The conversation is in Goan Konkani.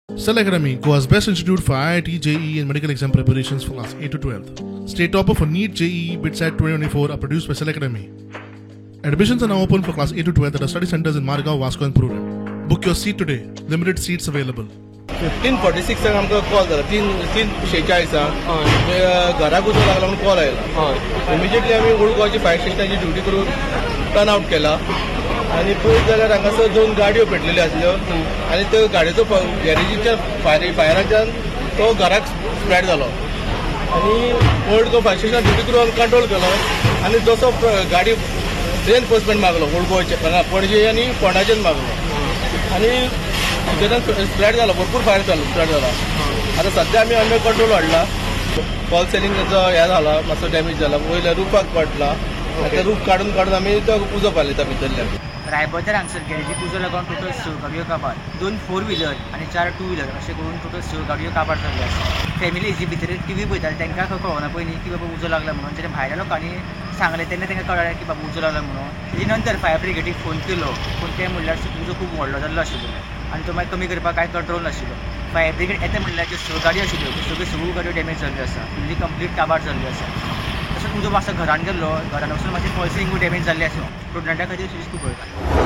Cell Academy, Goa's best institute for IIT, JEE, and medical exam preparations for class 8 to 12. State topper for NEET, JEE, BITSAT 2024 are produced by Cell Academy. Admissions are now open for class 8 to 12 at our study centers in Margao, Vasco, and Prudent. Book your seat today. Limited seats available. 3:46 आमकां कॉल जाला, 3:46 घराक उजो लागला म्हणून कॉल आयला. इमिजिएटली आमी ओल्ड गोवाची फायर स्टेशनाची ड्युटी करून टर्न आवट केला आनी पळयत जाल्यार हांगासर दोन गाडयो पेटलेल्यो आसल्यो आनी त्यो गाडयेचो गॅरेजीच्या फायराच्यान तो घराक स्प्रेड जालो आनी old Goa fire station duty करून कंट्रोल केलो आनी जसो गाडी रेनफोर्समेंट मागलो ओल्ड गोवाचे हांगा पणजे आनी फोंडाच्यान मागलो आनी थंयच्यान स्प्रेड जालो, भरपूर फायर चालू स्प्रेड जाला. आतां सद्या आमी अंडर कंट्रोल हाडला. फॉल सिलिंगाचो हे जाला, मातसो डॅमेज जाला, वयल्या रुफाक पडला आनी ते रूफ काडून काडून आमी तो उजो पालयता भितरल्यान. रायबंदर हांगसर गॅरेजीक उजो लागून टोटल 6 गाडयो काबार, 2 फोर व्हिलर आनी 4 टू व्हिलर अशें करून टोटल 6 गाडयो काबार जाल्ल्यो आसा. फॅमिली जी भितर टी व्ही पळयताली तांकां कळना पयलीं की बाबा उजो लागला म्हणून. जेन्ना भायल्या लोकांनी सांगलें तेन्ना तांकां कळ्ळें की बाबा उजो लागला म्हणून. तेजे नंतर फायर ब्रिगेडीक फोन केलो, पूण ते म्हणल्यार उजो खूब व्हडलो जाल्लो आशिल्लो आनी तो मागीर कमी करपाक कांय कंट्रोल नाशिल्लो. फायर ब्रिगेड येता म्हणल्यार ज्यो 6 गाडयो आशिल्ल्यो त्यो सगळ्यो 6 गाडयो डॅमेज जाल्ल्यो आसा, फुल्ली कंप्लीट काबार जाल्ल्यो आसा. तशेंच उजो मातसो घरान गेल्लो, घरान वचून मातशें फॉल सिलिंगूय डॅमेज जाल्लें आसा. स्टुडंटा खातीर खूब व्हड.